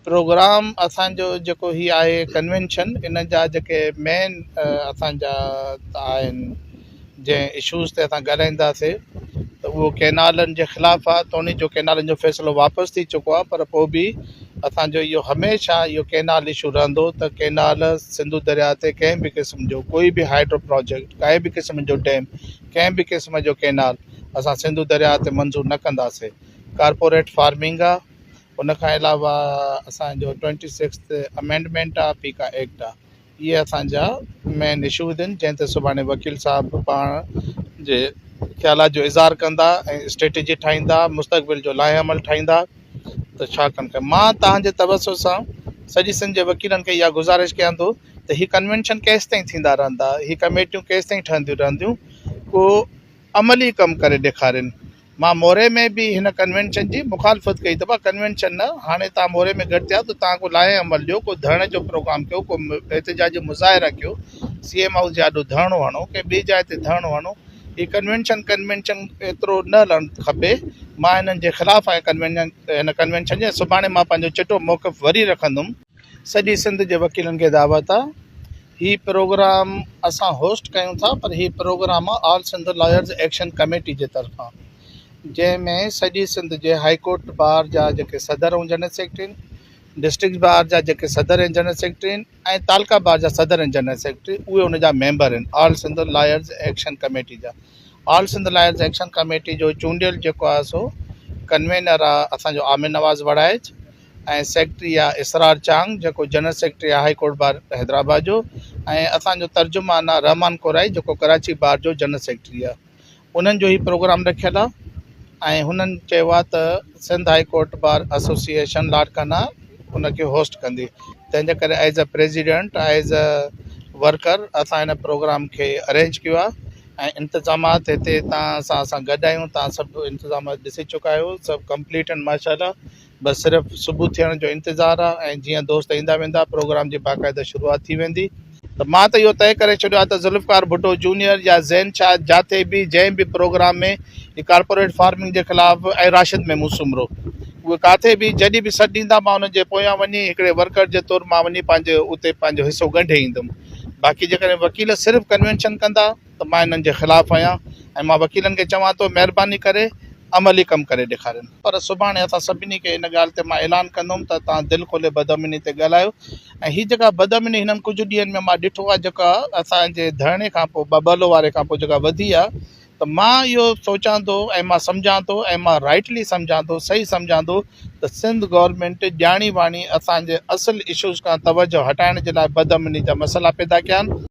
Programme اسان جو جيڪو هي آهي ڪنوينشن ان جا جيڪي مين اسان جا آهن جنهن اشوز تي اسان ڳالهائينداسي ته اهو ڪينالن جي خلاف آهي توڻي جو ڪينالن جو فيصلو واپس ٿي چڪو آهي پر پوء به اسان جو اهو هميشه اهو ڪينال اشو رهندو ته ڪينال سنڌو درياء تي ڪنهن به قسم جو ڪوئي به هائيڊرو پراجيڪٽ ڪائي به قسم جو ڊيم ڪنهن به قسم جو ڪينال اسان سنڌو درياء تي منظور نه ڪنداسي ڪارپوريٽ فارمنگ آهي ان کان علاوه اسان جو ٽوئنٽي سڪسٿ امينڊمينٽ آ پيڪا ايڪٽ آ اهي اسان جا مين اشوز آهن جنهن تي سڀاڻي وڪيل صاحب پاڻ جي خيالات جو اظهار ڪندا ۽ اسٽريٽجي ٺاهيندا مستقبل جو لائحه عمل ٺاهيندا ته ڇا ڪن ڪن مان توهان جي توسط سان سڄي سنڌ جي وڪيلن کي اها گذارش ڪيان ٿو ته هي ڪنوينشن ڪيستائين ٿيندا رهندا هي ڪميٽيون ڪيستائين ٺهنديون رهنديون ڪو عملي ڪم ڪري ڏيکارين مان موري ۾ به هن ڪنوينشن جي مخالفت ڪئي ته ڀا ڪنوينشن نه هاڻي توهان موري ۾ گڏ ٿيا ته توهان ڪو لائحه عمل ڏيو ڪو ڌرڻي جو پروگرام ڪيو ڪو احتجاجي مظاهرا ڪيو سي ايم هائوس جي آڏو ڌرڻو هڻو ڪنهن ٻي جاء تي ڌرڻو هڻو هي ڪنوينشن ڪنوينشن ايترو نه هلڻ کپي مان هنن جي خلاف آهيان ڪنوينشن هن ڪنوينشن جي سڀاڻي مان پنهنجو چٽو موقف وري رکندم. سڄي سنڌ جي وڪيلن کي دعوت آ هي پروگرام اسان هوسٽ ڪيون ٿا پر هي پروگرام آ all Sindh lawyers action committee جي طرفان جنهن ۾ سڄي سنڌ جي هائي ڪورٽ بار جا جيڪي صدر ۽ جنرل سيڪريٽري آهن ڊسٽرڪٽ بار جا جيڪي صدر ۽ جنرل سيڪريٽري آهن ۽ تعلقه بار جا صدر ۽ جنرل سيڪريٽري اهي ان جا ميمبر آهن all Sindh lawyers action committee جا all Sindh lawyers action committee جو چونڊيل جيڪو آ سو ڪنوينر آ اسان جو عامر نواز وڙائچ ۽ سيڪريٽري آ اسرار چانگ جيڪو جنرل سيڪريٽري آ هائي ڪورٽ بار حيدرآباد جو ۽ اسان جو ترجمان آ رحمان ڪورائي جيڪو ڪراچي بار جو جنرل سيڪريٽري آ انهن جو هي پروگرام رکيل آ ۽ هنن چيو آ ته Sindh high court bar association Larkana ان کي هوسٽ ڪندي تنهن جي ڪري as a president as a worker اسان هن پروگرام کي ارينج ڪيو آ ۽ انتظامات هتي تان سان اسان گڏ آهيون تان سڀ انتظامات ڏسي چڪا آهيو سڀ ڪمپليٽ آهن ماشاءالله بس صرف صبح ٿيڻ جو انتظار آ ۽ جيئن دوست ايندا ويندا پروگرام جي باقاعده شروعات ٿي ويندي. ته مان ته اهو طئي ڪري ڇڏيو آ ته ذوالفقار ڀٽو جونيئر يا زين شاهه جاٿي به جنهن به پروگرام ۾ هي ڪارپوريٽ فارمنگ جي خلاف ۽ راشد محمود سومرو اهي ڪاٿي به جڏهن به سڏ ڏيندا مان انهن جي پويان وڃي هڪڙي ورڪر جي طور مان وڃي پنهنجي اتي پنهنجو حصو ڳنڍي ايندم باقي جيڪڏهن وڪيل صرف ڪنوينشن ڪندا ته مان انهن جي خلاف آهيان ۽ مان وڪيلن کي چوان ٿو مهرباني ڪري عملي ڪم ڪري ڏيکارين. پر سڀاڻي اسان سڀني کي ان ڳالهه تي مان اعلان ڪندم ته توهان دل کولي بدامني تي ڳالهايو ۽ هي جيڪا بدامني هنن ڪجهه ڏينهن ۾ مان ڏٺو آهي جيڪا اسان جي ڌرڻي کان پوء ٻٻرلو واري کان پوء جيڪا وڌي آهي ته مان اهو سوچان ٿو ۽ مان سمجهان ٿو ۽ مان رائٽلي سمجهان ٿو صحيح سمجهان ٿو ته سنڌ گورنمينٽ ڄاڻي واڻي اسان جي اصل اشوز کان توجهه هٽائڻ جي لاء بدامني جا مسئلا پيدا ڪيا آهن.